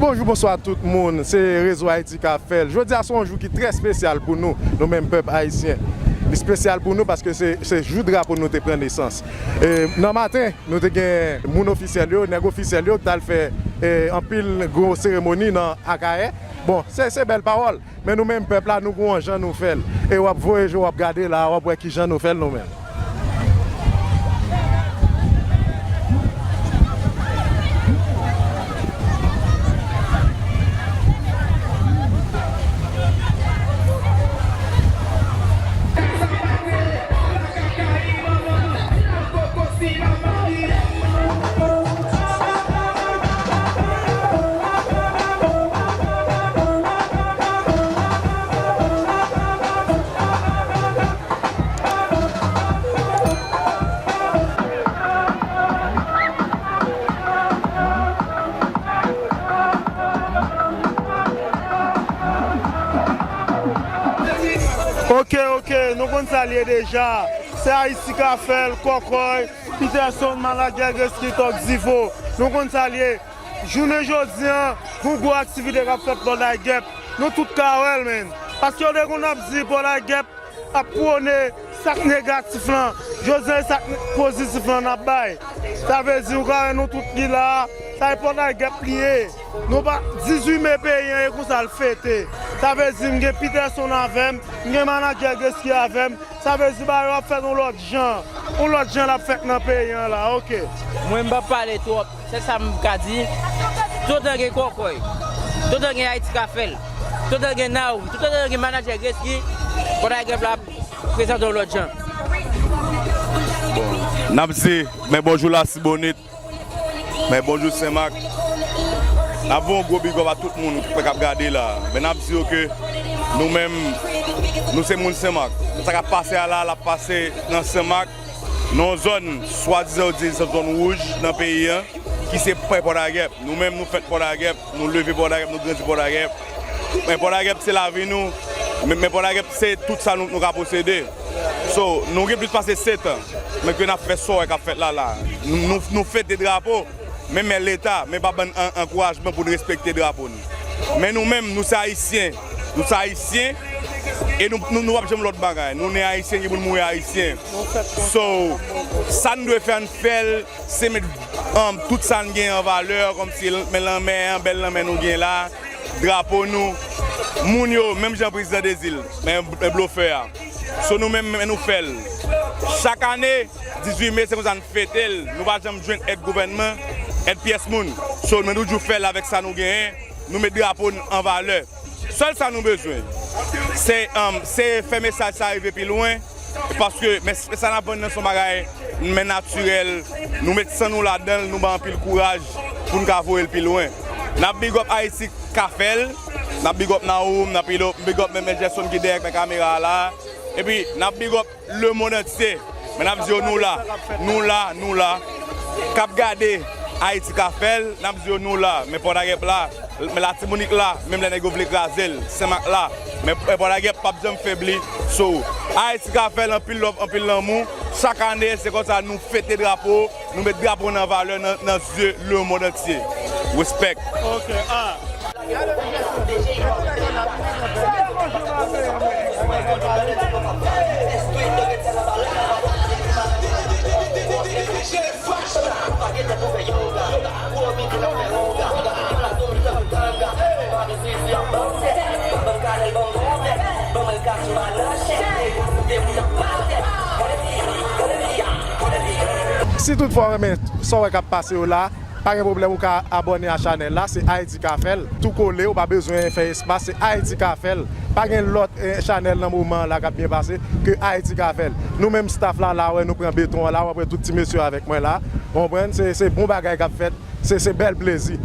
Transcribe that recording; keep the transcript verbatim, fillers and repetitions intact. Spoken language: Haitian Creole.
Bonjou, bonswa tout moun, se Rezo Ayiti k ap fè l. Jodi a se yon jou ki trè espesyal pou nou, nou menm pèp ayisyen. Li espesyal pou nou paske se, se jou drapo nou te pran nesans. E, nan maten, nou te gen moun ofisyèl yo, nèg ofisyèl yo ki t al fè, e, anpil gwo seremoni nan Akayè. Bon, se, se bèl pawòl. Men nou menm pèp la, nou gon yon jan nou fè l. E w ap voye je w ap gade la, w ap wè kijan nou fè l nou menm. Ok, ok, nou konn sa l ye deja. Se Ayiti k ap fè l, Kòkòy, Peterson, Manadjè Gresky, Tòg Divo. Nou konn sa l ye. Jounen jodi a, gon gwo aktivite k ap fèt Pòdagèp. Nou tout ka wè l, menn. Paske yo te konn ap di Pòdagèp ap pwone sa k negatif lan. Jodi a, e sa k pozitif lan n ap bay. Sa vle di, ou ka wè nou tout ki la a, sa e Pòdagèp li ye. Nou pa, dizuit me peyi an, e konsa l fete. Sa vle di, m gen Peterson avè m, m gen Manadjè Gresky avè m. Sa vle di bagay yo ap fèt yon lòt jan. Yon lòt jan l ap fèt nan peyi an la, ok. Mwen, m p ap pale twòp. Sèl sa m ka di, toutan gen Kòkòy, toutan gen Ayiti k ap fè l, toutan gen Nawoum, toutan gen Manadjè Gresky, Pòdagèp la ap prezante yon lòt jan. Bon, n ap di, men bonjou Lasibonit. Men bonjou Senmak. N ap voye yon gwo big up a tout moun k ap gade la. Men n ap di yo ke nou menm, nou se moun Senmak. Sa k ap pase a la, l ap pase nan Senmak, nan yon zòn swadizan yo di se zòn wouj nan peyi an, ki se prè Pòdagèp. Nou menm, nou fèt Pòdagèp, nou leve Pòdagèp, nou grandi Pòdagèp. Men Pòdagèp se lavi nou. Men, men Pòdagèp se tout sa nou, nou ka posede. So, nou gen plis pase sèt an, men ke n ap fè sa w wè k ap fèt la, la. Nou, nou, nou fete drapo, men, men Leta, men pa ban n an-, ankourajman pou n respekte drapo n. Men nou menm, nou se Ayisyen. Nou se Ayisyen, e nou, nou, nou p ap janm lòt bagay. Nou ne Ayisyen, gen pou n mouri Ayisyen. So, sa n dwe fè, n fè l, se met, um, tout sa n gen an valè, kòmsi l-, men lanmè an, bèl lanmè nou gen la, drapo nou, moun yo, menm jan prezidan Dezil, men, men blofè a. So nou menm, men nou fè l. Chak ane, dizuit me, se konsa n fete l. Nou pa janm jwenn èd gouvènman, èd pyès moun. So, nou toujou fè l avèk sa nou genyen, nou met drapo n an valè. Sèl sa nou bezwen, se, um, se fè mesaj sa rive pi lwen, paske, men, men sa n ap vann nan se yon bagay, men natirèl, nou met san nou ladan l, nou bay anpil kouraj pou n ka voye l pi lwen. N ap big up Ayiti k ap fè l, n ap big up Nawoum, n ap big up, big up menm Gerson ki dèyè men kamera a la, epi n ap big up lemonn antye. Men n ap di yo nou la, nou la, nou la. K ap gade Ayiti k ap fè l, n ap di yo nou la. Men Pòdagèp la, men Latibonit la, menm lè nèg yo vle kraze l, Senmak la. Men, men Pòdagèp p ap janm febli. So, Ayiti k ap fè l, anpil love, anpil lanmou. Chak ane, se konsa nou fete drapo, nou met drapo n an valè nan, nan zye lemonn antye. Respect. Ok, ah. Si toutfwa w renmen sa w wè k ap pase yo la, pa gen pwoblèm, ou ka abòne a chanèl la, se Ayiti k ap fè l. Tou kole, ou pa bezwen fè espas, se Ayiti k ap fè l. Pa gen lòt, eh, chanèl nan moman an la k ap byen pase ke Ayiti k ap fè l. Nou menm staff la, la, wè, nou pran beton an la, w ap wè tout ti mesye avèk mwen la. Ou konprann? Se, se bon bagay k ap fèt, se, se bèl plezi.